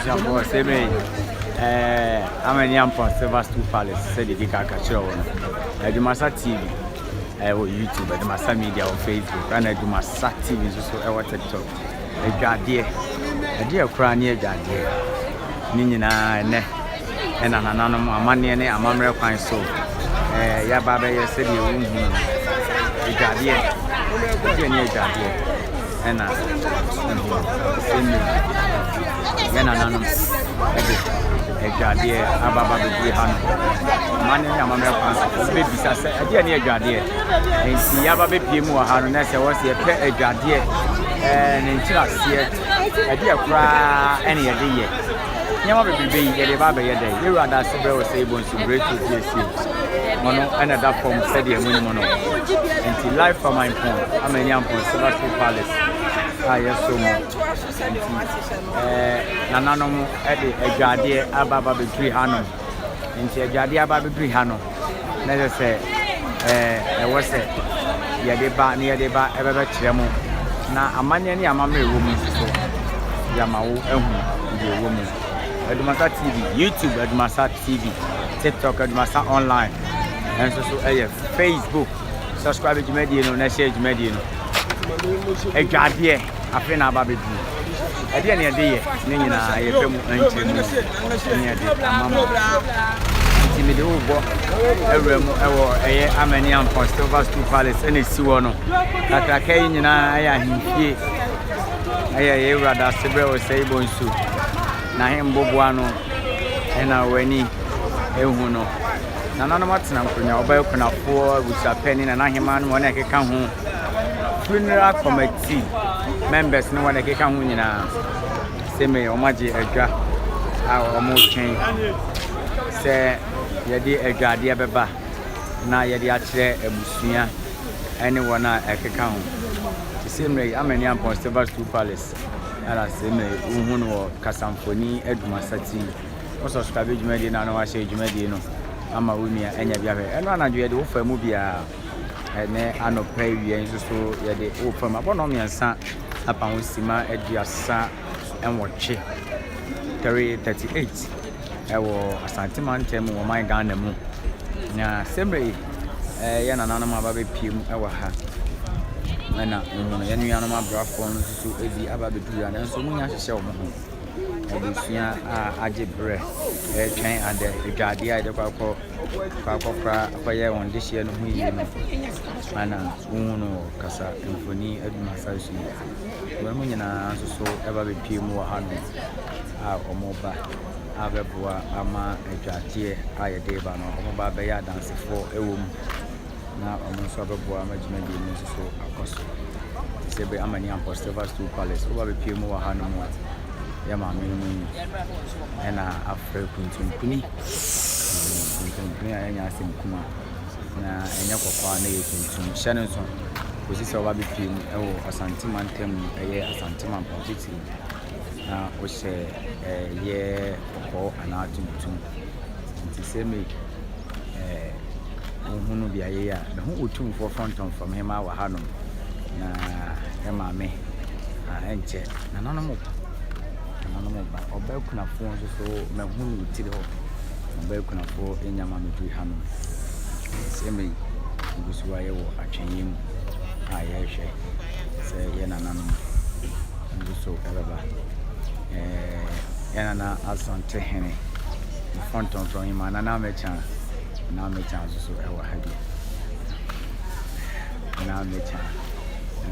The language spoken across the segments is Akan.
Abusuafoɔ sɛ me ɛɛ Amani Ampon Silver Stool Palace sɛdeɛ di kaka kyerɛ wɔ no Adwumasa TV ɛwɔ YouTube, Adwumasa Media wɔ Facebook, ɛna Adwumasa TV nso so ɛwɔ TikTok. Adwadeɛ, ɛdeɛ koraa ne adwadeɛ ne nyinaa ɛnɛ ɛna nananom amanneɛ ne amammerɛ kwan so ɛɛ yɛaba abɛyɛ sɛdeɛ wohu no adwadeɛ, ɛdeɛ ne adwadeɛ. Ɛna sɛnea yɛn nananom de adwadeɛ aba aba abɛduru ha no, amanneɛ ne amammerɛ kwan so, wobɛbisa sɛ ɛdeɛ ne adwadeɛ? Nti yɛaba bɛpie mu wɔ ha no, na sɛ wɔ sɛ yɛpɛ adwadeɛ ɛɛ ne nkyerɛaseɛ, ɛdeɛ koraa ɛne yɛde yɛ. Nneɛma bebrebe yi yɛde ba abɛyɛ dɛn? Yɛwura adaase berɛ wɔ sɛ yɛbɔ nsu berɛ to piesie. Ɔno ɛna ɛda fam sɛdeɛ monim no. Nti live from Ampon, Amani Ampon Silver Tree Palace a yɛso mu. Nti ɛɛ nananom ɛde adwadeɛ aba aba bɛduri hanom. Nti adwadeɛ aba bɛduri ha no, na ɛsɛ sɛ ɛɛ ɛwɔ sɛ yɛde ba na yɛde ba ɛbɛbɛkyerɛ mo. Na amanneɛ ne amammerɛ ɛwɔ mu nso so, yɛama wo ahu deɛ ɛwɔ mu. Adumasa TV, YouTube Adumasa TV, TikTok Adumasa Online, ɛnso so ɛyɛ Facebook. Subscribe dwumadie no na share dwumadie no. Adwadeɛ afei na aba abɛduru. Ɛdeɛ ne ɛde yɛ ne nyinaa yɛpɛ mu nkyerɛ mu ne ɛde ama mo. Nti mede wo bɔ awura mu ɛwɔ ɛyɛ Amani Ampɔn Silver Stool Palace ɛna esi hɔ no. Kakraka yi nyinaa ɛyɛ ahemfie. Ɛyɛ yɛ wura Dasebrɛ Osei Bonsu n'ahemboboa no ɛna w'ani ehu no. Nananom atena nkonnwa, ɔbaa akunafoɔ, abusuapanin, nana ahemaa ne wɔn a ɛkeka ho, funeral committee members ne wɔn a ɛkeka ho nyinaa. Sɛ me wɔn agye adwa a wɔretwɛn sɛ yɛde adwadeɛ bɛba na yɛde akyerɛ abusua ne wɔn a ɛkeka ho. Te sɛ mmerɛ yi, Amani Ampɔn Silver Stool Palace ɛna sɛ mmerɛ yi wohu no wɔ kasamfoni Adumasa TV. Wo subscribe dwumadie no a na wahyɛ dwumadie no ama wo nua anya bi ahwɛ. Ɛno anadwo yɛde wo fa mu biara ɛnɛ anɔpa awia nso so yɛde wo fa mu abɔnɔ mmiɛnsa apa ho sima 38, 3:38 ɛwɔ Asante mantam mu wɔ man Ghana mu. Na sɛmmerɛ yi yɛ nananom aba bɛpie mu ɛwɔ ha ɛna nhunu yɛn nuanom abrafoɔ no nso so ebi aba bɛduru ha nanso wɔn nyinaa hyehyɛ wɔn ho. Abusua a agye berɛ retwɛn adɛ adwadeɛ a yɛde kɔ akɔ kɔ akɔkora akɔyɛ wɔn dehyeɛ no ho yie no ana wohu no wɔ kasa mfoni adwumasa so yi. Wɔn mu nyinaa nso so ɛba bɛpie mu wɔ hanom a wɔreba abɛboa ama adwadeɛ a yɛde reba no wɔba abɛyɛ adansefoɔ wɔ mu. na wɔn nso abɛboa ama dwumadie no nso so akɔ so. Te sɛ bɛ Amani Ampɔ Silver Stool Palace, woba bɛpie mu wɔ ha no mu a, yɛ maame no mu yi ɛna afrɛ kuntunkuni. Kuntunkuni a ɛnyɛ asɛm kuma na ɛnyɛ kɔkɔɔ a na ɛyɛ tuntum. Hyɛ no nso kɔsi sɛ woba bɛpie mu ɛwɔ Asante mantam mu, ɛyɛ Asante Mampɔn titiri na wohyɛ ɛyɛ kɔkɔɔ anaa tuntum. Nti sɛ me ɛɛ wohunu beaeɛ yi a, mehu Otumfoɔ Fɔntɔmfrɔm Hemaa wɔ hanom, na yɛ maame a ɛnkyɛ nananom ba, nananom ba. Ɔbaa kunafoɔ nso so mahu no wɔ tiri hɔ. Ɔbaa kunafoɔ nya ma meduru hanom. Sɛ me gu so a yɛwɔ atwɛnyɛ mu a yɛrehwɛ sɛ yɛ nananom nso so ɛbɛba. Ɛɛ yɛ nana Asante Hene Fɔntɔmfrɔm Hemaa Nana Mɛkya. Na mekya nso so wɔ ha bi. Na mekya,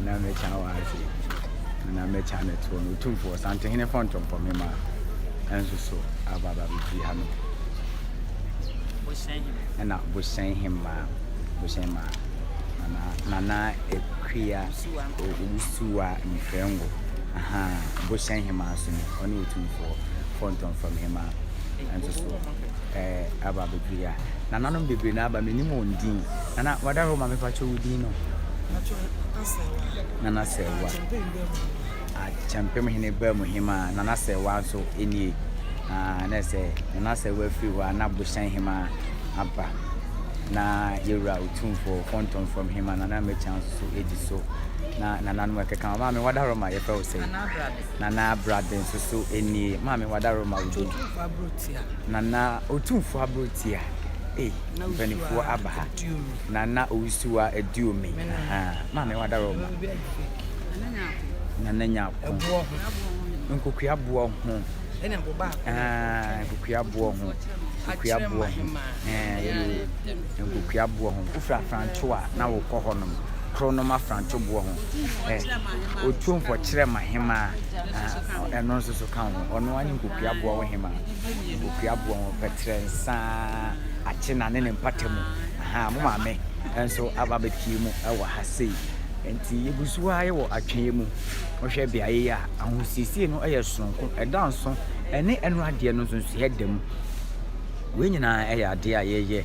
na mekya wɔ ha sei. Na mekya ne toɔ no, Otumfoɔ Santehene Fɔntɔmpɔmhema nso so aba aba bɛduru ha no. Ɛna Bohyɛn Hemaa, Bohyɛn Maa, Nana, Nana Akua Owusuwa Mprɛngo, aha, Bohyɛn Hemaa nso no, ɔne Otumfoɔ Fɔntɔmfrɔmhema nso so. Eh, aba abɛduru yi a. Nananom bebree na aba, mennim wɔn din. Nana, w'adaworoma mepakyɛ wo din no? Nana Sɛwa. Akyɛmpem hene baa mu hemaa, Nana Sɛwa nso nie. Ah, na sɛ Nana Sɛwa firi hɔ a, na Bohyɛn hemaa aba. Na yɛwura Otumfoɔ Fɔntɔmfrɔm hemaa, Nana Mɛkya nso so di so. Na nananom ɛkeka ho. Maame Wadaroma yɛfrɛ wo sɛn? Nana Abrade. Nana Abrade nso so nie. Maame Wadaroma wo din? Otumfoɔ Aburotia. Nana Otumfoɔ Aburotia. Ei, mpanimfoɔ aba ha. Nana Owusuwa Aduomi. Maame Wadaroma. Nana Nyako. Ɛboɔ ho. Nkokua boɔ ho. Ɛna ɛbo baako. Ah, nkokua boɔ ho. Nkokua boɔ ho. Ɛɛ, nkokua boɔ ho. Wofiri Afrancho a na wokɔ hɔnom. Kronom Afrancho boɔ ho. Ɛ, Otumfoɔ Kyerɛma hemaa. Ɛno nso so ka ho. Ɔno ara ne nkokua boɔ ho hemaa. Nkokua boɔ ho, pɛtrɛ nsa, akyena ne ne mpata mu. Aha, mo maame nso aba abɛpue mu wɔ ha sei. Nti yɛgu so ara wɔ atweɛ mu. Wohwɛ beaeɛ yi a, ahosiesie no yɛ sononko. Ɛda nso, ɛne ɛno adeɛ no nsonsonoeɛ da mu. Wei nyinaa yɛ adeɛ a yɛyɛ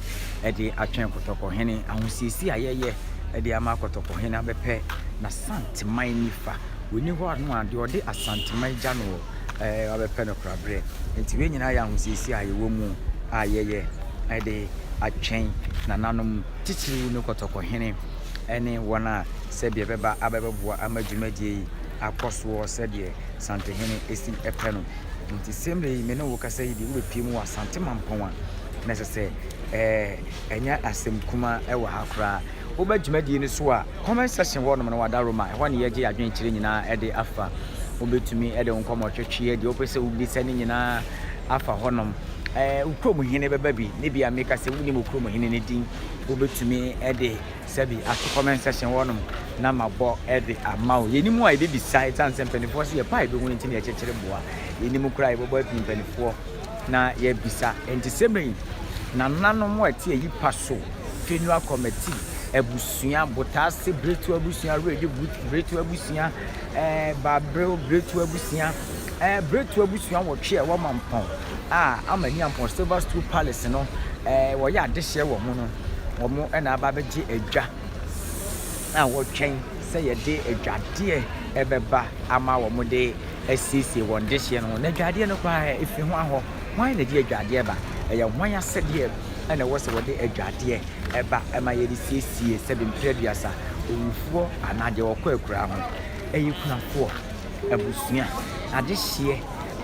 de atwɛn Kɔtɔkɔhene. Ahosiesie a yɛyɛ de ama Kɔtɔkɔhene abɛpɛ n'Asanteman nifa. Ɔnni hɔ ano a, deɛ ɔde Asanteman gya no wɔ wabɛpɛ no koraberɛ. Nti wei nyinaa yɛ ahosiesie a yɛwɔ mu a yɛyɛ de atwɛn nananom, titiriw ne Kɔtɔkɔhene ne wɔn a sɛdeɛ ɛbɛba abɛboa ama dwumadie yi akɔ soɔ sɛdeɛ Santehene si pɛ no. Nti sɛ mmerɛ yi me ne wo kasa yi deɛ wobɛpie mu wɔ Asante Mampɔn a, na ɛsɛ sɛ ɛɛ ɛnyɛ asɛm kumaa wɔ ha koraa. Woba dwumadie no so a, comment section hɔ nom no wada Roma, ɛhɔ ne yɛgye adwenkyerɛ nyinaa de afa. Wobɛtumi de wo nkɔmmɔ twetweɛ, deɛ wopɛ sɛ wobisa no nyinaa afa hɔ nom. Ɛɛ wo kurom hene bɛba bi, ne bia meka sɛ wonim wo kurom hene no din, wobɛtumi de Sɛbi ato comment section hɔ nom na mabɔ de ama wo. Yɛnim a yɛbɛbisa ɛsiane sɛ mpanimfoɔ sɛ yɛpɛ a yɛbɛhu nti na yɛkyekyere boa. Yɛnim koraa yɛbɛbɔ api mpanimfoɔ na yɛabisa. Nti sɛ mmerɛ yi nananom a ɛte ayi pa so, funeral committee, abusua, botaase, biretu abusua, werɛdi biretu abusua, ɛɛ baberew biretu abusua, ɛɛ biretu abusua wɔtwe a ɛwɔ Mampɔn a ama Niampɔn Silver Stool Palace no ɛɛ wɔyɛ adehyeɛ wɔ ho no. Wɔn na aba abɛgye adwa a wɔretwɛn sɛ yɛde adwadeɛ bɛba ama wɔn de asiesie wɔn dehyeɛ no ho. Na adwadeɛ no koraa ɛfiri hwan hɔ? Hwan na ɛde adwadeɛ ba? Ɛyɛ hwan asɛdeɛ na ɛwɔ sɛ wɔde adwadeɛ ba ma yɛde siesie sɛbe mprɛ aduasa owufoɔ anaa deɛ ɔkɔ akuraa ho? Ɛyɛ kunafoɔ, abusua, adehyeɛ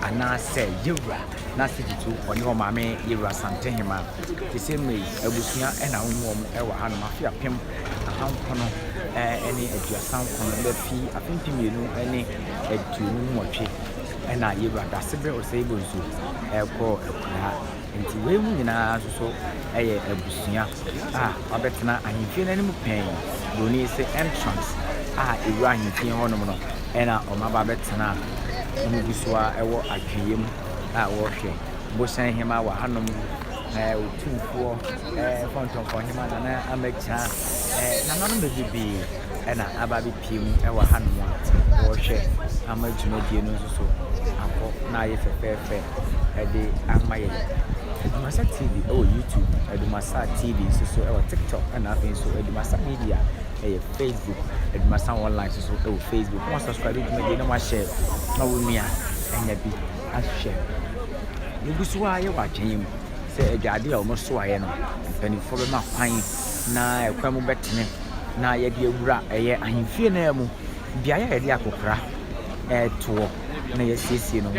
anaasɛ yɛwura n'asɛgyito ɔne ɔmaame yɛwura Santehema. Te sɛ mmerɛ yi, abusua na wohu wɔn wɔ hanom afe 1939 bɛfi afe 2028 na Yewura Dasebrɛ Osei Bonsu kɔɔ akuraa. Nti wei mu nyinaa nso so yɛ abusua a wabɛtena ahemfie no anim pɛn, buroni se entrance a ɛwura ahemfie hɔnom no na wɔn aba abɛtena a wɔgu so a ɛwɔ atweeɛ mu a wɔrehwɛ. Bohyɛn hema wɔ hanom, ɛɛ Otumfoɔ, ɛɛ Fɔntɔmfɔn hema Nana Amakya, ɛɛ nananom bebrebe ɛna aba abɛpie mu ɛwɔ hanom a wɔrehwɛ ama dwumadie no nso so akɔ na ayɛ fɛfɛɛfɛ ɛde ama yɛn. Adumasa TV ɛwɔ YouTube, Adumasa TV nso so ɛwɔ TikTok ɛna afei nso Adumasa Media ɛyɛ Facebook, Adumasa Online nso so ɛwɔ Facebook. Wɔn subscribe dwumadie na wɔahyɛ na wɔn nua anya bi. ahwɛ. Yɛgu so ara yɛ wɔ adwene mu sɛ adwadeɛ a wɔsoaeɛ no, mpanimfoɔ bɛma kwan na ɛkwan mu bɛtene na yɛde awura ɛyɛ ahemfie no ara mu. Beaeɛ a yɛde akokora retoɔ na yɛasiesie ne ho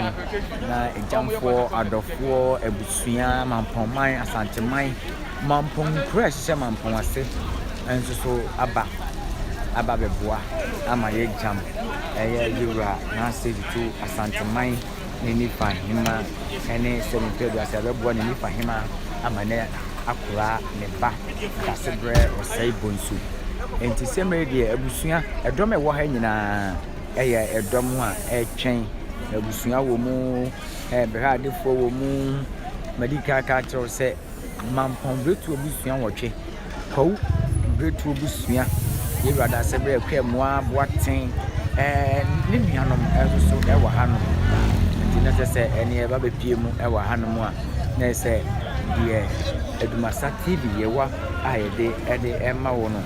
na agyamfoɔ, adɔfoɔ, abusua, Mampɔnman, Asanteman, Mampɔn nkuro a ɛhyehyɛ Mampɔn ase nso so aba aba abɛboa ama yɛagyam ɛyɛ yɛwura N'ase tutu Asanteman ne Nifa hema ne sɛ mfe aduasa bɛboa ne Nifa hema ama ne akora ne ba Dasebrɛ Ɔsɛe Bonsu. Enti sɛ mmere deɛ abusua ɛdɔm a ɛwɔ ha nyinaa ɛyɛ ɛdɔm a ɛretwɛn abusua wɔ mu, bɛhwɛadefoɔ wɔ mu. Madi kan aka akyerɛ wo sɛ Mampɔn Biretuo abusua nwɔtwe, Kwawu Biretuo abusua, Yɛwura Dasebrɛ Akuamoah Boateng ɛɛ ne nuanom nso so wɔ hanom. Nti na kyerɛ sɛ ɛne ɛba bɛpie mu wɔ hanom a, na ɛsɛ sɛ deɛ Adumasa TV yɛwɔ a yɛde ɛde ɛma wo no.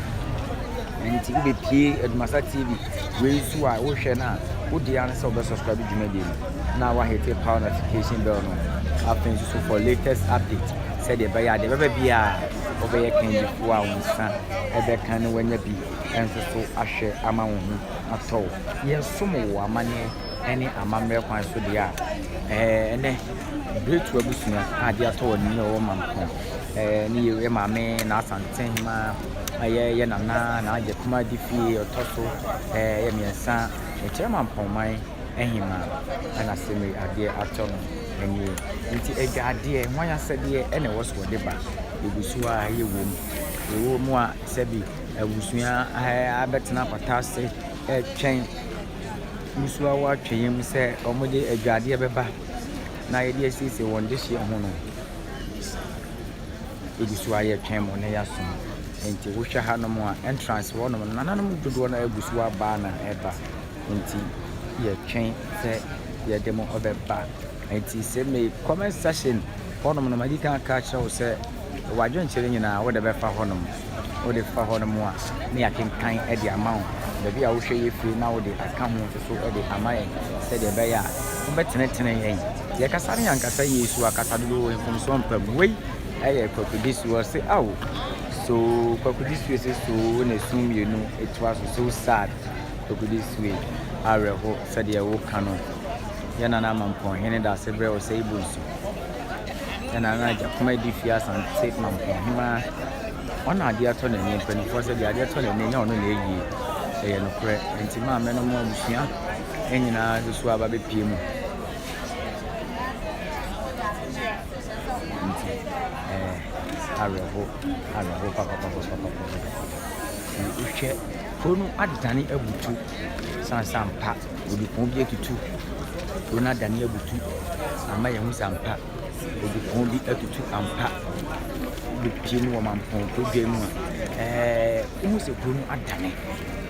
Nti wobɛpie Adumasa TV wei so a wohwɛ no a, wo deɛ ara ne sɛ wobɛ subscribe dwumadie no na wahete power notification bell no afei nso so for latest update sɛdeɛ ɛbɛyɛ a deɛ ɛbɛba biara. wobɛyɛ kandifoɔ a wo nsa bɛka na woanya bi nso so ahwɛ ama wo ho atɔ wo. Yɛsom wo wɔ amanneɛ ne amammerɛ kwan so deɛ a, ɛɛ ɛnɛ Biretu abusua a adeɛ atɔ wɔn ani a wɔwɔ Mampong ɛɛ ne yɛ maame N'Asantehema, ɛyɛ yɛ nana N'Agyekuma Adifie ɔtɔ so ɛɛ yɛ mmiɛnsa, mekyerɛ Mampongman. Hemaa na Simri adeɛ atɔ no nie. Nti adwadeɛ, hwan asɛdeɛ na ɛwɔ sɛ wɔde ba? Yɛgu so ara yɛwɔ mu. Yɛwɔ mu a sɛbi abusua abɛtena apata ase retwɛn, gu so ara wɔ atwɛn mu sɛ wɔde adwadeɛ bɛba na yɛde asiesie wɔn dehyeɛ ho no. Yɛgu so ara yɛretwɛn mo na yɛasom. Nti wohwɛ hanom a, entrance hɔnom no, nananom dodoɔ no ara gu so aba na ɛreba. Nti yɛtwɛn sɛ yɛde mo bɛba. Nti sɛ me comment section hɔnom no madi kan aka akyerɛ wo sɛ w'adwenkyerɛ nyinaa wode bɛfa hɔnom. Wode fa hɔnom a ne yɛakenkan de ama wo. Baabi a wohwɛ yɛ firi na wode aka ho nso so de ama yɛn sɛdeɛ ɛbɛyɛ a wobɛtenetene yɛn. Yɛkasa ne yɛankasa yie so akasa dodoɔ mfomsoɔ mpa mu. Wei ɛyɛ Kwaku Disuo ɔse ao so Kwaku Disuo se so na esu mmienu toa so so sad. Kogudi Sue awerɛho sɛdeɛ wo ka no Yɛ Nana Mampɔn Hene Dase brɛ Osei Bonsu Yɛ Nana Agyakoma Adifie Asante Mampɔn Hemaa Ɔna adeɛ atɔ n'ani Mpanimfoɔ sɛ deɛ adeɛ tɔ n'ani nyɛ ɔno na ɛyie Ɛyɛ nokorɛ Nti maame no mo abusua nyinaa nso so aba bɛpie mu Nti ɛɛ awerɛho awerɛho papapapapapapa Nti wohwɛ Kuro no adane abutu sane sɛ ampa odupɔn bi atutu. Kuro no adane abutu ama yɛahu sɛ ampa odupɔn bi atutu ampa. Wobɛpue mu wɔ Mampɔn kurodua mu a, ɛɛ wohu sɛ kuro no adane.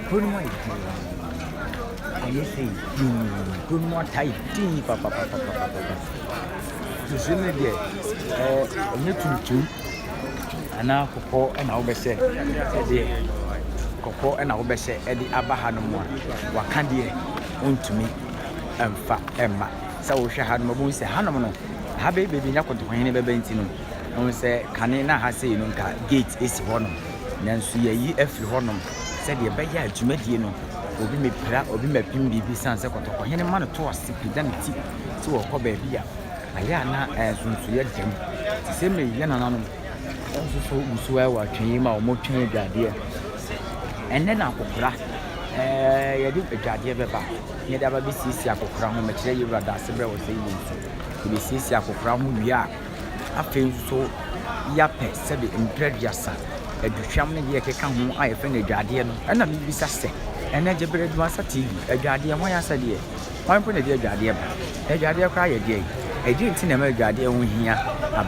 Kuro no mu ayɛ dinn. Ayɛ sei dinn. Kuro no mu atae dinn papapapapapa. Nsuo no deɛ, ɛɛ ɛnyɛ tuntum. Anaa kɔkɔɔ na wobɛhyɛ deɛ kɔkɔɔ na wobɛhyɛ de aba hanom a, waka deɛ wontumi mfa mma. Sɛ wohwɛ hanom a, wobɛhu sɛ hanom no, ha bɛyɛ baabi na kɔtɔkɔhene bɛba nti no, wohu sɛ kane na ha sei no nka gate si hɔnom. Nanso yɛayi afiri hɔnom sɛdeɛ ɛbɛyɛ a dwumadie no, obi mɛpira, obi mɛpem biribi sane sɛ kɔtɔkɔhene ma no to ase pagya ne ti sɛ wɔkɔ baabi a, Ayɛ a na nsonsonoeɛ da mu. Te sɛ mmerɛ yi yɛn nananom nso so gu so ara wɔ atwɛn yi mu a wɔretwɛn adwadeɛ. Ɛnnɛ na akɔkora ɛɛ yɛde adwadeɛ bɛba na yɛde aba abɛsiesie akɔkora ho. Mekyerɛ yɛn wura Daasebrɛ wɔ sɛ yie nso. Yɛbɛsiesie akɔkora ho wie a, afei nso yɛapɛ sɛbe mprɛ aduasa aduhwam ne deɛ ɛkeka ho a yɛfrɛ no adwadeɛ no. Ɛna mebisa sɛ, ɛnnɛ Gyebrɛ Aduasa TV, adwadeɛ hwan asɛdeɛ? Hwan mpo na ɛde adwadeɛ ba? Na adwadeɛ koraa yɛ deɛn? Ɛdeɛn nti na ɛma adwadeɛ ho hia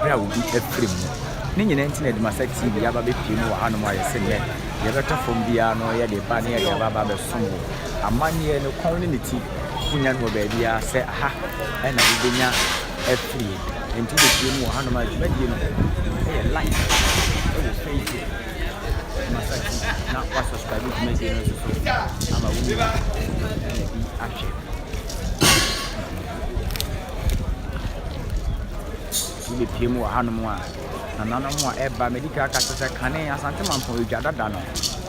berɛ a obi afiri mu? Ne nyinaa nti na Adumasa TV aba abɛpue mu wɔ hanom a yɛse nnɛ deɛ ɛbɛtɔ fam biara no yɛde ba na yɛde aba aba abɛsom wo. Amanneɛ no kɔn ne ne ti wonya no wɔ baabiara sɛ ha na wobɛnya afiri. Enti wobɛpue mu wɔ hanom a dwumadie no yɛ live wɔ Facebook. Masa TV na wasubscribe dwumadie no nso so ama wo nua anya bi ahwɛ. Wobɛpie mu wɔ hanom a nananom a ɛba medi kan aka kyerɛ sɛ kane Asante Mampɔn edwa dada no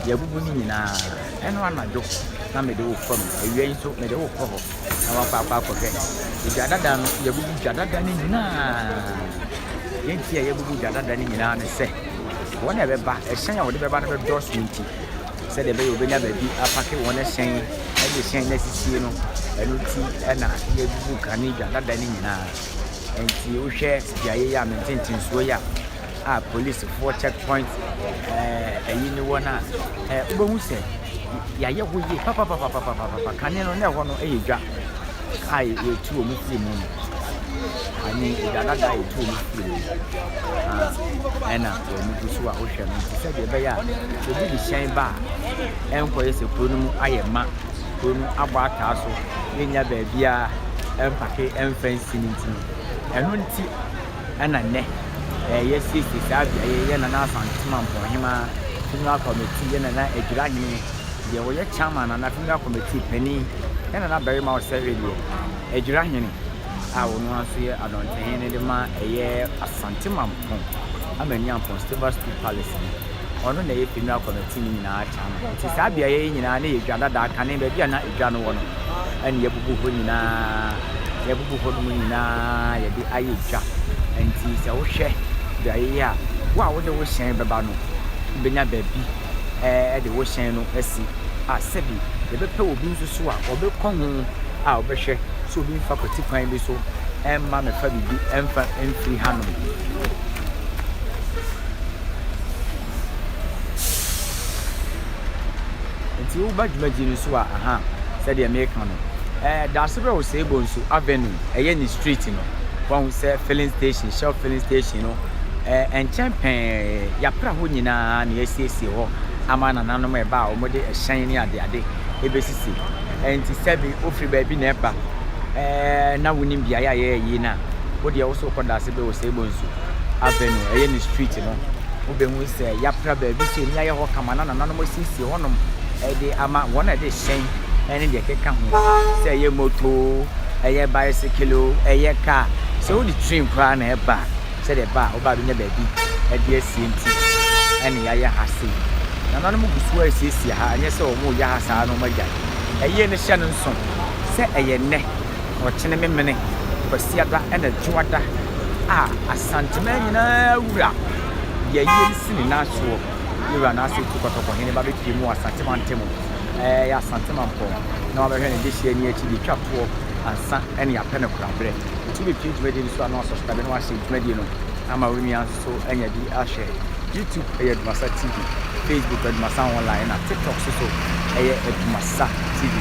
yɛabubu ne nyinaa ɛno anadwo na mede wo fam awia yi nso mede wo kɔ hɔ na wakɔ akɔ akɔhwɛ edwa dada no yɛabubu dwa dada no nyinaa yɛnti a yɛabubu dwa dada no nyinaa ne sɛ Wɔn a ɛbɛba, ɛhyɛn a wɔde bɛba no bɛdɔɔso nti, sɛdeɛ ɛbɛyɛ wɔbɛnya baabi apake wɔn hyɛn ne hyɛn no asisie no, ɛno nti na yɛabubu kane dwa dada no nyinaa. Nti wohwɛ beaeɛ yi a me ntentensoɔ yi a, a polisifoɔ check point ɛyi ne wɔ no a, wobɛhu sɛ yɛayɛ hɔ yie papapapapapapa. Kane no na ɛhɔ no yɛ dwa a yɛtu wɔn firi mu no. I mean, dwa dada a yɛtu wɔn firi mu no. Ɛna wɔn gu so a wohwɛ no nti sɛdeɛ ɛbɛyɛ a obi de hyɛn ba a ɛnkɔyɛ sɛ kuro no mu ayɛ ma kuro no abɔ ataa so yɛnnya baabiara ɛmpake ɛmfa nsi no nti no ɛno nti ɛna nnɛ yɛasiesie saa beaeɛ yi yɛ Nana Asante Mampɔnhemaa Funeral Committee yɛ Nana Adwira Hene deɛ ɔyɛ chairman Nana Funeral Committee panin yɛ Nana Barima Ɔsɛhwɛ deɛ Adwira Hene a ɔno ara nso yɛ Adɔntehene de ma ɛyɛ Asante Mampɔn. Amaniampɔn Silver Stool Palace no, ɔno na ɛyɛ Funeral Committee no nyinaa chairman. Nti saa beaeɛ yi nyinaa na ɛyɛ dwa dada, kane baabi a na edwa no wɔ no, ɛna yɛabubu hɔ nyinaa, yɛabubu hɔ nom nyinaa yɛde ayɛ dwa. Nti sɛ wohwɛ beaeɛ yi a, wo a wode wo hyɛn bɛba no, wobɛnya baabi de wo hyɛn no asi a sɛbi yɛbɛpɛ obi nso so a ɔbɛkɔ ho a ɔbɛhwɛ sɛ obi mfa kwati kwan bi so mma mɛfa biribi mfa mfiri hanom. Nti woba dwumadie no so a, aha, sɛdeɛ meka no, eh, Daasebrɛ Osei-Bonsu Avenue, ɛyɛ ne street no, wahu sɛ filling station, Shell filling station no, eh, nkyɛn pɛɛ, yɛapra hɔ nyinaa na yɛasiesie hɔ ama nananom a ɛba a wɔde ɛhyɛn ne adeade ɛbɛsisi. Ɛnti sɛbi wofiri baabi na ɛba, eh, na wonim beaeɛ a yɛyɛ yie no a, wo deɛ wo so wokɔ Daasebrɛ Osei-Bonsu Avenue, ɛyɛ ne street no, wobɛhu sɛ yɛapra baabi sɛ ani ayɛ hɔ kama na nananom asiesie hɔnom de ama wɔn a ɛde hyɛn ne deɛ ɛkeka ho, sɛ ɛyɛ moto, ɛyɛ bicycle o, ɛyɛ car, sɛ wode train koraa na ɛba a, sɛdeɛ ɛba a woba abɛnya baabi de asie nti ɛne yɛayɛ ha sei. Nananom gu so resiesie ha, ɛnyɛ sɛ wɔreyɛ ha saa na wɔagyae. Ɛyie no hyɛ no nso sɛ ɛyɛ nnɛ. Ɔkyene Memene, Kwasiada na Dwoada a Asanteman nyinaa wura de ayie no si ne nan soɔ. Ne wura Nase tu Kɔtɔkɔhene ba bɛpue mu wɔ Asante mantam, ɛyɛ Asante Mampɔn, na wabɛhwɛ ne dehyeɛ ani akyi de twa toɔ ansa ne apɛ no koraberɛ. Nti wobɛpue dwumadie no so a na wasɔskrabe na wahyɛ dwumadie no ama wo nua nso so anya bi ahwɛ. YouTube yɛ Adumasa TV, Facebook Adumasa Online ɛna TikTok nso so ɛyɛ Adumasa TV.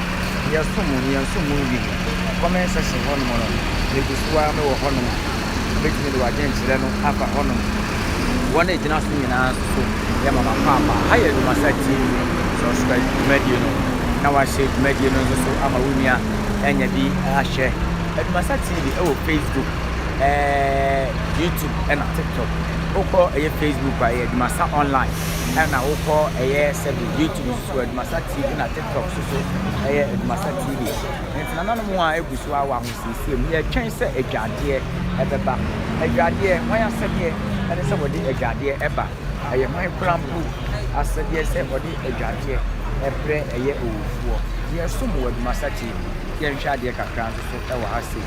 Yɛsom mo no yɛnsom mo nwie. Comment section hɔnom no megu so ara mewɔ hɔnom. Wobɛtumi de w'adwenkyerɛ no afa hɔnom. Wɔn a ɛgyina so nyinaa nso so yɛ mama paapa. Ha yɛ Adumasa TV. Subscribe dwumadie no na wahyɛ dwumadie no nso so ama wo nua anya bi ahwɛ. Adumasa TV ɛwɔ Facebook. Ɛɛ YouTube ɛna TikTok. Wokɔ ɛyɛ Facebook a ɛyɛ Adumasa online ɛna wokɔ ɛyɛ sɛbi YouTube nso so Adumasa TV na TikTok nso so ɛyɛ Adumasa TV. Nti nananom a egu so a wɔ ahosiesie mu yɛtwɛn sɛ adwadeɛ ɛbɛba. Adwadeɛ hwan asɛdeɛ ɛne sɛ wɔde adwadeɛ ɛba? Ɛyɛ hwan koraa mpo asɛdeɛ sɛ wɔde adwadeɛ ɛbrɛ ɛyɛ owufoɔ? Yɛsom wɔ Adumasa TV. Yɛnhwɛ adeɛ kakra nso so ɛwɔ ha sei.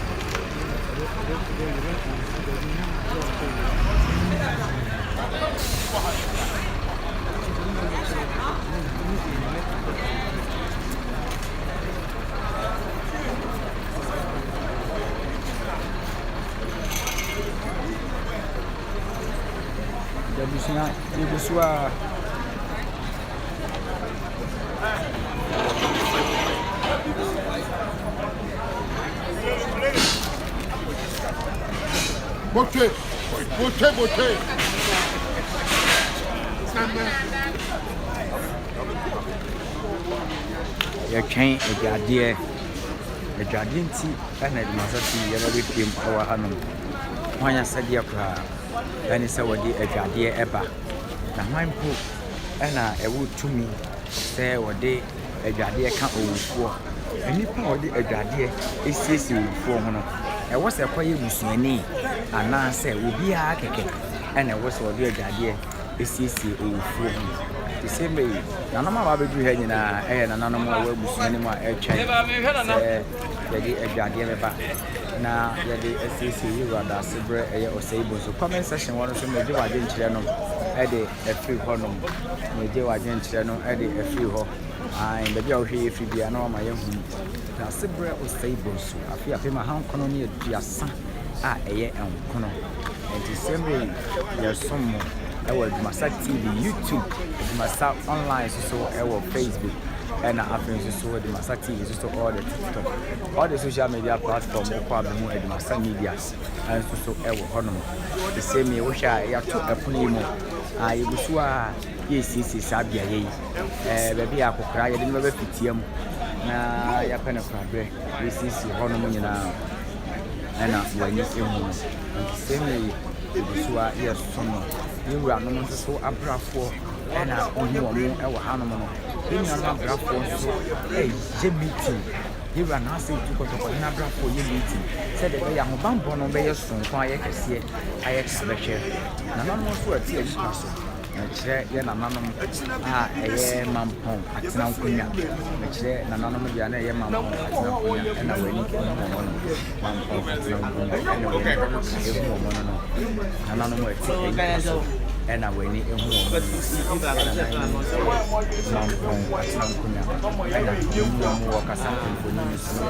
Abusua yɛgu so ara. Botwe, botwe, botwe. Yɛtwɛn adwadeɛ. Adwadeɛ nti na Adwumasa TV yɛba bɛpiem wɔ hanom. Hwan asɛdeɛ koraa ɛne sɛ wɔde adwadeɛ ɛba. Na hwan mpo ɛna ɛwɔ tumi sɛ wɔde adwadeɛ ka owufoɔ. Nnipa a wɔde adwadeɛ siesie owufoɔ ho no, ɛwɔ sɛ ɛkɔyɛ busuani anaasɛ obiara kɛkɛ na ɛwɔ sɛ ɔde adwadeɛ siesie owufoɔ ho. Te sɛ mmerɛ yi, nananom a wɔabɛduru ha nyinaa yɛ nananom a wɔwɔ abusua no mu a ɛretwɛn sɛ yɛde adwadeɛ bɛba na yɛde asiesie Yewura Daasebrɛ ɛyɛ Ɔsɛe Bonsu. Comment section hɔ no nso megye w'adwenkyerɛ no de afiri hɔnom. Megye w'adwenkyerɛ no de afiri hɔ. Ae, baabi a wohwɛ yɛ firi biara na wama yɛahu. Daasebrɛ Osei Bonsu, afe 1930 a ɛyɛ nkono. Enti sɛ mmerɛ yi yɛsom mo ɛwɔ Adwumasa TV, YouTube, Adwumasa online nso so ɛwɔ Facebook, ɛna afei nso so Adwumasa TV nso so all the TikTok, all the social media platform wokɔ a bɛhu Adwumasa Media nso so ɛwɔ hɔnom. Te sɛ mi wohwɛ a yɛato ɛpono yi mu a yɛgu so a yɛresiesie saa beaeɛ yi. Ɛɛ baabi a akɔkora yɛde no bɛba fitia mu na yɛapɛ no koraberɛ yɛsiesie hɔnom nyinaa ɛna w'ani ehu no. Nti sɛ mmerɛ yi yɛgu so a yɛsom no. Yɛn wuranom nso so abrafoɔ ɛna wohu wɔn wɔ hanom no. Yɛn nuanom abrafoɔ nso ɛyɛ meeting. Yɛwura Naase Otu Kɔtɔkɔhene Abrafoɔ yɛ meeting sɛdeɛ ɛbɛyɛ ahobammɔ no bɛyɛ sononko ayɛ kɛseɛ ayɛ krabɛhwɛ. Nananom nso a ɛte adwuma so. Mekyerɛ yɛ nananom a ɛyɛ Mampɔn atena nkonya. Mekyerɛ nananom deɛ na ɛyɛ Mampɔn atena nkonya ɛna w'ani ehu wɔn no. Mampɔn atena nkonya ɛna w'ani ehu wɔn no no. Nananom a ɛte ayi so ɛna w'ani ehu wɔn no. Ɛna nan yi sɛ Mampɔn atena nkonya ɛna wɔn mu wɔn wɔ kasa mfonini so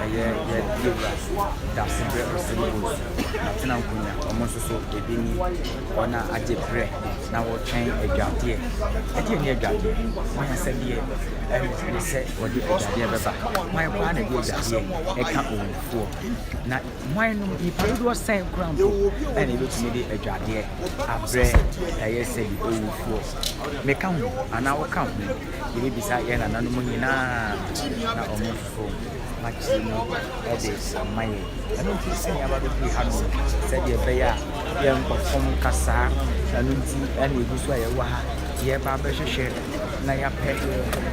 ɛyɛ yɛ yɛwura Dasebrɛ Osei Bonsu atena nkonya wɔn nso so ebi ni. Wɔn a agye berɛ na wɔretwɛn adwadeɛ. Ɛdeɛn ne adwadeɛ? Hwan asɛdeɛ ne sɛ wɔde adwadeɛ bɛba? Hwan koraa na ɛde adwadeɛ ɛka owufoɔ? Na hwan nom, nnipa dodoɔ sɛn koraa mpo na ɛbɛtumi de adwadeɛ abrɛ ɛyɛ sɛbi owufoɔ? Meka ho anaa woka ho? Yɛbɛbisa yɛn nananom nyinaa na wɔn nso so wɔakyerɛ mu de ama yɛn. Ɛno nti sɛnea yɛaba abɛpue hanom sɛdeɛ ɛbɛyɛ a yɛnkɔfom kasaa. Ɛno nti na yɛgu so a yɛwɔ ha, yɛreba abɛhwehwɛ na yɛapɛ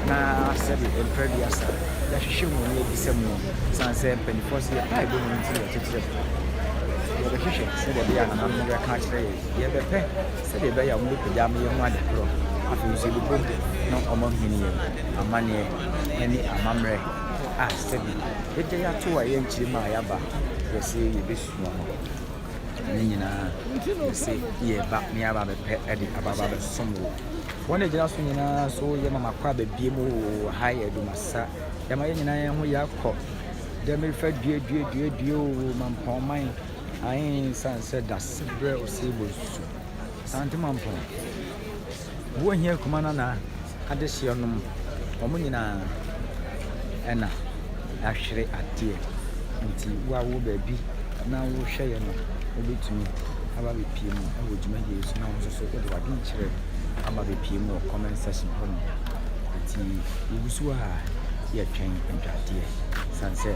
na sɛbe mprɛ aduasa yɛahwehwɛ mu na yɛabisa mu. Ɛsiane sɛ mpanimfoɔ se yɛpɛ a yɛbɛhu nti na yɛkyekyere po. Yɛbɛhwehwɛ sɛdeɛ ɛbɛyɛ a nananom bɛka akyerɛ yɛn. Yɛbɛpɛ sɛdeɛ ɛbɛyɛ a wɔbɛpagya ama yɛahu ade korɔ. Afei nso yɛbɛbom na wɔahunu yɛn amanneɛ ne amammerɛ a sɛbe yɛagya yɛato a yɛnkyerɛ mu a yɛaba yɛse yɛbɛsua no. Ne nyinaa yɛse yɛreba na yɛaba abɛpɛ de aba aba abɛsom wo. Wɔn a ɛgyina so nyinaa nso yɛ mama kɔ abɛbie mu oo, ha yɛ Adumasa. Yɛma yɛn nyinaa yɛn ho yɛ akɔ. Dɛ merefa due due due due oo, Mampɔn man. Ae, sane sɛ Dasebrɛ Osei Bonsu, Sante Mampɔn. Boɔ hia kuma no na adehyeɛ nom wɔn nyinaa ɛna ahwere adeɛ nti wo a wowɔ baabi na wohwɛ yɛ no wobɛtumi aba abɛpie mu wɔ dwumadie yi so na wo nso so wode w'adwenkyerɛ aba abɛpie mu wɔ comment section hɔ nom nti yɛgu so a yɛtwɛn adwadeɛ sane sɛ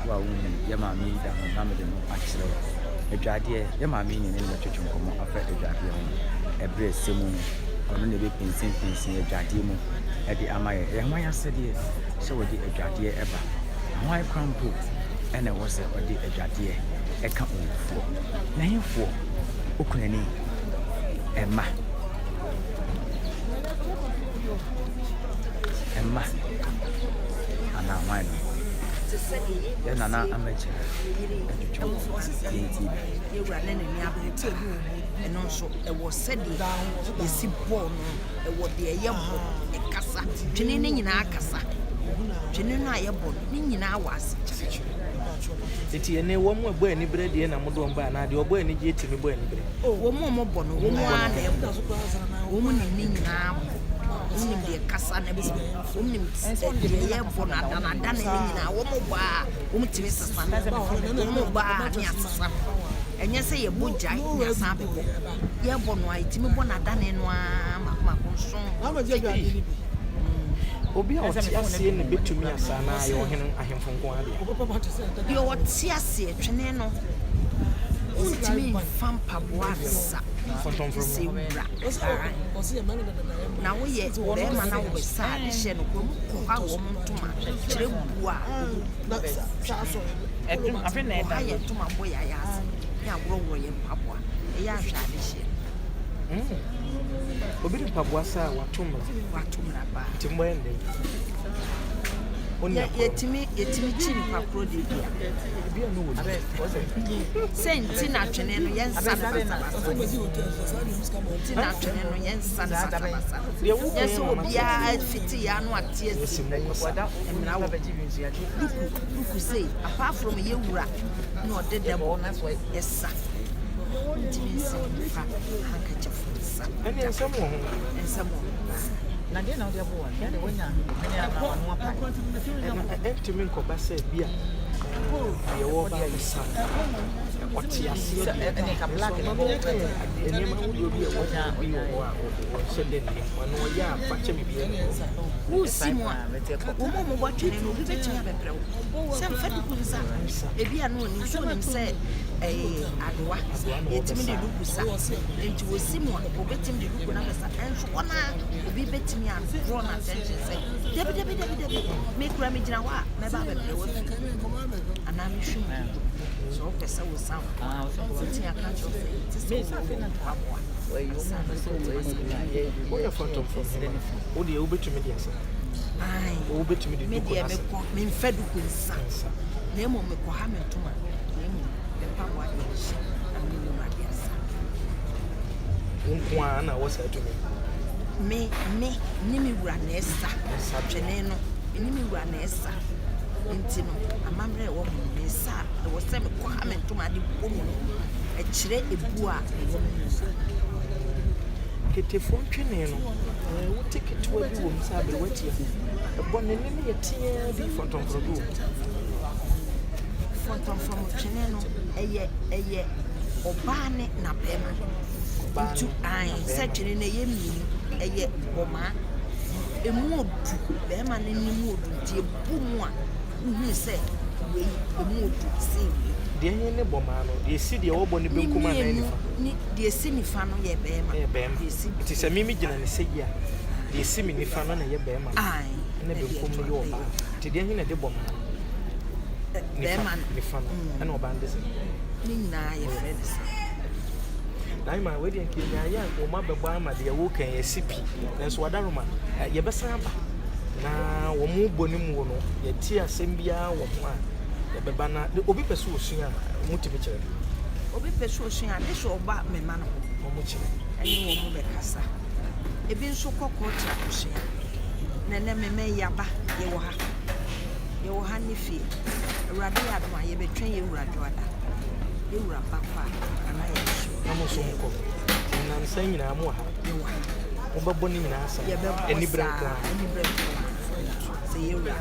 wo a wonim yɛ maame yi da no na mede no akyerɛ wo adwadeɛ yɛ maame yi ne ne bɛtwetwe nkɔmmɔ afa adwadeɛ ho ɛberɛ ɛsɛ mu no, ɔno na ɛbɛpinsinpinsin adwadeɛ mu de ama yɛn. Ɛyɛ hwan asɛdeɛ sɛ wɔde adwadeɛ ba? Na hwan koraa mpo na ɛwɔ sɛ ɔde adwadeɛ ka owufoɔ? Na hefoɔ? Okunani, mma, mma, anaa hwan no? Yɛn nana amagya atwitwa yɛn ti bi. Ɛno nso, ɛwɔ sɛdeɛ yɛsi bɔ no, ɛwɔ deɛ yɛbɔ, ɛkasa. Twene no nyinaa kasa. Twene no a yɛbɔ no, ne nyinaa wɔ asekyerɛ. Enti ɛnnɛ, wɔn a ɛbɔ aniberɛ deɛ na mode wɔn ba anaa deɛ ɔbɔ anigyeɛ tumi bɔ aniberɛ? O, wɔn a wɔbɔ no, wɔn ara na ɛbɔ. Wɔn nim ne nyinaa bɔ. Wɔn nim deɛ kasa no bɔ. Wɔn nim deɛ yɛbɔ no, adanadane ne nyinaa. Wɔn bɔ a, wɔn tumi sesa no. Wɔn bɔ a, ne asesa no. Ɛnyɛ sɛ yɛbɔ gyae na yɛasan abɛbɔ. Yɛbɔ no a, yɛtumi bɔ no adane no ara mako mako nson. Obi a ɔte aseɛ na ɛbɛtumi asa anaa ɛyɛ ɔhene ahemfo nko ara dea? Deɛ ɔte aseɛ, twene no, wontumi mfa mpaboa nsa gye sɛ wura. Na woyɛ barima na wobɛsa a, de hyɛ no kora mu kɔha wɔn ntoma kyerɛ bu a wɔbu. Ɔha yɛn ntoma bɔ yɛn ayaase ne aworɔworɔ yɛn mpaboa. Ɛyɛ ahwɛ adehyeɛ. Obi de mpaboa sa a wato mmara. Wato mmara paa. Nti mbɔ yɛn dɛn? Yɛtumi yɛtumi kyi nipa koro de dua. Sɛ nti na twene no yɛn nsa no basabasa. Nti na twene no yɛn nsa no basabasa. Yɛn sɛ obiara fiti yɛn ano ate asi. Mmara wɔ. Duku duku sei apart from yɛ wura na ɔde dɛbɔ yɛsa ntumi nsi nfa handkerchief nsa. Ɛne nsɛm wɔ ho. Nsɛm wɔ ho paa. Na deɛ na wode abɔ wɔn deɛ wanya hwene anaa wano apa. Ɛna ɛntumi nkɔba sɛ bi a. Deɛ wɔreba abɛsa no, ɔte aseɛ deɛ, nanso amammerɛ ne nneɛma ahodoɔ bi a ɛwɔ hɔ bi wɔ hɔ a ɔnhyɛ da nnim. Ɔno ɔyɛ a fa kyɛ me biara nni hɔ. Woresi mu a, wɔn a wɔbɔ twene no, obi bɛtumi abɛbrɛ wo sɛ mfa duku nsa. Ebi a na ɔnim sɛ ɔnim sɛ ɛyɛ adowa, yɛtumi de duku sa. Nti wɔsi mu a, wɔbɛtumi de duku no abɛsa. Nso hɔ no ara, obi bɛtumi a draw n'attention sɛ, dabi dabi dabi dabi, me koraa megyina hɔ a, mɛba abɛbrɛ wo afiri mu anaa mehwe mu dodo. Sɛ wopɛ sɛ wo san kɔ a, wobɛtumi aka akyerɛ wo sɛ ɛnte sɛ wowɔ mpaboa ansa na wobɛtumi asa twene. Woyɛ fɔntɔmfrɔm hema, wo deɛ wobɛtumi de asa. Ae, Wobɛtumi de me duku deɛ no asa. mekɔ, memfa duku nsa, Nsa. na mmom mekɔha me ntoma, na mmom me mpaboa deɛ mehyɛ na me ne Awurade asa. Wo nko ara na wɔ saa tumi no. Me, me ne me wura na ɛsa. Ɛsa deɛ. Twene no, me ne me wura na ɛsa. Nti no, amammerɛ a ɛwɔ ho no, me nsa a ɛwɔ sɛ mekɔha me ntoma de bɔ mu no, ɛkyerɛ ebu a ɛwɔ me mu. Ketefoɔ ntwene no, eh, wote ketewa bi wɔ mu sɛ aberewa tia. Ɛbɔ ne nne no yɛ teaa bi, fɔntɔmfrɔm bi wɔ mu. Fɔntɔmfrɔm twene no, ɛyɛ, ɛyɛ ɔbaa ne na bɛrima. Ɔbaa Ntu, ne na ae, sɛ bɛrima. twene no ɛyɛ mmienu, ɛyɛ ɔmaa. Emu odu, bɛrima no ne mu odu nti ebu mu a, wohunu sɛ wei emu odu sen wei. Deɛ he ne bɔmaa no? Deɛ esi deɛ wɔbɔ ne Ne benkum anaa mmienu nifa? ne deɛ esi nifa no yɛ bɛrima. Ɛyɛ bɛrima. Deɛ esi Nti sɛ me megyina ne sɛ yi a, deɛ esi me nifa no na ɛyɛ bɛrima no, Ae, ɛna na deɛ benkum no ɛtoa yɛ no yɛ ɔbaa. Nti deɛ he na ɛde bɔmaa no? Ɛ, Nifa, bɛrima no. nifa no, ɛna ɔbaa no de sɛ? Ne nyinaa yɛfrɛ no saa. Naima, wei deɛ nka yɛnyaeɛ a nka wɔn abɛbɔ ama deɛ woka yi asi pi. Nanso Wadaroma, eh, yɛbɛsan aba na wɔn bɔ ne muo no, yɛte asɛm biara wɔ ho a, yɛbɛba na obi pɛ sɛ ɔsua a, wɔtumi kyerɛ no. Obi pɛ sɛ ɔsua a, gye sɛ ɔba me mma no hɔ. Wɔn kyerɛ. Ɛne wɔn bɛkasa. Ebi nso kɔ kɔɔkye akɔsua. Na ɛnɛ me mma yi aba, yɛwɔ ha. Yɛwɔ ha ne fie. Awurade yɛ adom a, yɛbɛtwɛn yɛn wura Dwoada. Yɛn wura ba kɔ a, ana yɛn. Na mo nso mokɔ. Nti nnansa nyinaa mowɔ ha. Yɛwɔ ha. Mobɛbɔ ne nyinaa saa. Yɛbɛbɔ Anibere saa nko ara. Anibere nko ara. Sɛ yɛn wura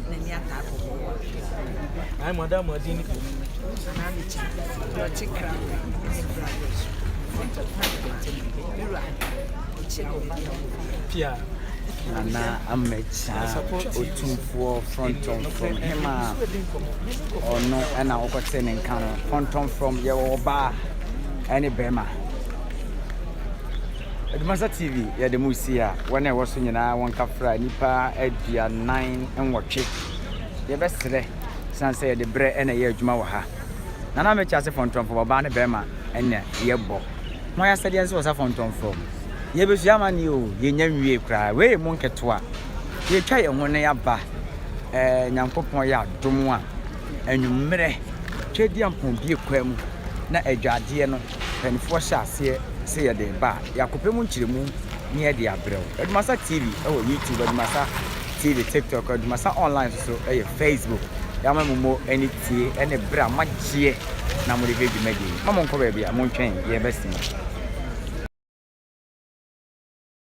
n'ani ataa kɔkɔɔ a. Ayi mo ada mo adi ne bi. Anaa ne kyɛ. Deɛ ɔte kra ne bra yɛ so. Wura ɔkyɛ ne baabi a ɔwɔ. Pia. Nana Amekyea Otumfoɔ Frɔntɔmfrɔm Hemaa ɔno ɛna wokɔte ne nka no Frɔntɔmfrɔm yɛwɔ ɔbaa ɛne bɛrima Adumasa TV yɛde mu si a wɔn a ɛwɔ so nyinaa wɔn kafra nnipa 48 yɛbɛsrɛ san sɛ yɛde berɛ ɛna ɛyɛ adwuma wɔ ha Nana Amekyea se Frɔntɔmfrɔm ɔbaa ne bɛrima ɛna yɛbɔ ho ayasɛdeɛ nso wɔ sa Frɔntɔmfrɔm Yɛbɛsua amanneɛ o, yɛnnya nwiee koraa. Wei yɛ mu nketewa. Yɛtwa yɛn ho na yɛaba. Ɛɛ Nyankopɔn yɛ adom a, anwummerɛ, Tweaduampɔn bue kwan mu na adwadeɛ no, mpanimfoɔ hyɛ aseɛ sɛ yɛde reba a, yɛakɔpɛ mu nkyerɛmu na yɛde abrɛ wo. Adumasa TV wɔ YouTube, Adumasa TV TikTok, Adumasa Online nso so yɛ Facebook. Yɛama mo mo ani tie ne berɛ a moagyeɛ na mode hwɛ dwumadie yi. Mma monkɔ baabi a, montwɛn, yɛrebɛsene.